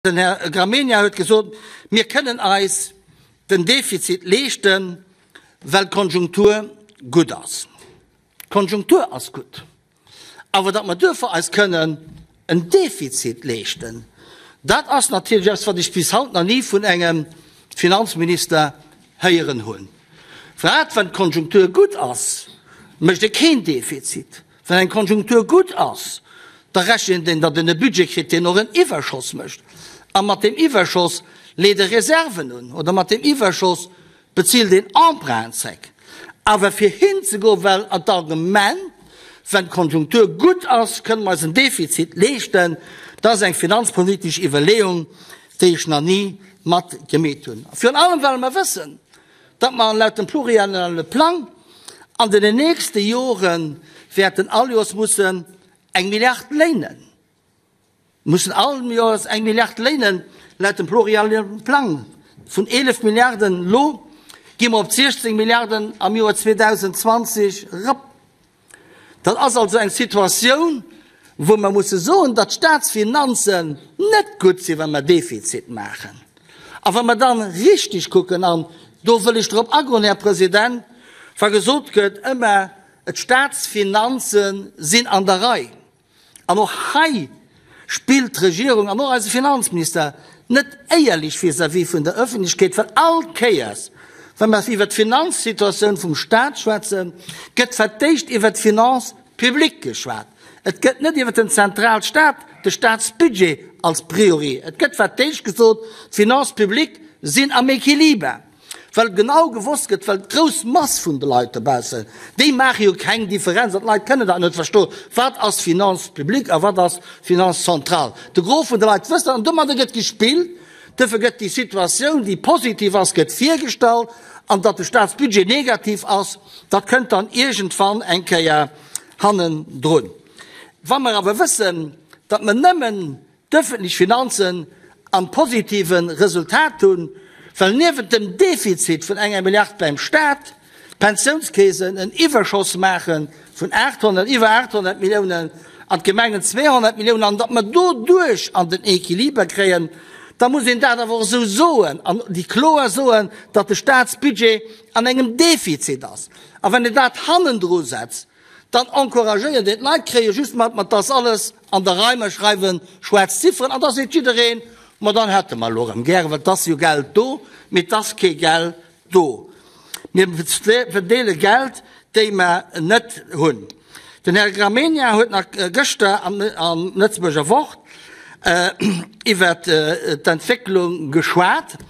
Den Här Gramegna huet gesot, mir kënnen eis den Defizit leeschten, well d'Konjunktur gutt ass. D'Konjunktur ass gutt, awer datt mer duerfir eis kënnen en Defizit leeschten, dat ass natierlech eppes, wat ech bis haut nach ni vun engem Finanzminister héieren hunn. Grad wann d'Konjunktur gutt ass, mécht e keen Defizit. Wann eng Konjunktur gutt ass, da rechent een, datt een e Budget kritt, deen och en Iwwerschoss mécht. A mat deem Iwwerschoss leet e Reserven un oder mat deem Iwwerschoss bezilt een Emprunten zréck. Awer fir hinzegoen, well an d'Argument, wann d'Konjunktur gutt ass, kënne mer eis en Defizit leeschten, dat ass eng finanzpolitesch Iwwerleeung, déi ech nach ni mat gemeet hunn. A virun allem, well mer wëssen, datt mer laut dem pluriannuelle Plang an den nächste Jore wäerten all Joers mussen eng Milliard léinen, mussen all Joers eng Milliard léinen, laut dem pluriannuelle Plang vun 11 Milliarden elo gi mer op 16 Milliarden am Joer 2020 erop. Dat ass also eng Situatioun, wou mer musse soen, datt d'Statsfinanzen net gutt sinn, wa mer Defizit maachen. A wa mer dann richtig kucken, an do wëll ech drop agoen, Här President, wa gesot gëtt ëmmer, d'Statsfinanze sinn an der Rei, An och hei spillt d'Regierung an och eise Finanzminister net éierlech vis-à-vis vun der Öffentlechkeet, well all Kéiers, wa mer iwwert d'Finanzsituatioun vum Stat schwätzen, gëtt fir d'éischt iwwert d'Finances publiques geschwat. Et gëtt net iwwert den Zentralstat, de Statsbudget als Priori. Et gëtt fir d'éischt gesot, d'Finances publiques sinn am Équiliber. Well genau gewosst gëtt, well d'grouss Mass vun de Leit dobaussen, déi maache jo keng Differenz an d'Leit kënnen dat net verstoen, wat ass Finance publique a wat ass Finance centrale. De Gros vun de Leit wësst dat an domadder gëtt gespillt. Duerfir gëtt déi Situatioun, déi positiv ass, gëtt virgestallt an datt de Staatsbudget negativ ass, dat kënnt dann iergendwann eng Kéier hannendrun. Wa mer awer wëssen, datt mer nëmmen d'ëffentlech Finanzen am positive Resultat hunn, well niewent dem Defizit vun enger Milliard beim Staat, d'Pensiounskeesen en Iwwerschoss maache vun 800, iwwer 800 Milliounen an d'Gemengen 200 Milliounen, an datt mer doduerch an den Equiliber kréien, da muss een dat awer och esou soen an déi kloer soen, datt de Staatsbudget an engem Defizit ass. A wann een dat hannendru setzt, Dann encouragéiert een d'Leit, kréie just mat, ma 't ass alles an der Rei, mer schreiwe schwaarz Zifferen an da seet jiddereen, ma dann hätte mer elo erëm gären, well 't ass jo Geld do, mee 't ass kee Geld do. Mir verdeele Geld, déi mer net hunn. Den Här Gramegna huet nach gëschter am Lëtzebuerger Wort iwwert d'Entwécklung geschwat.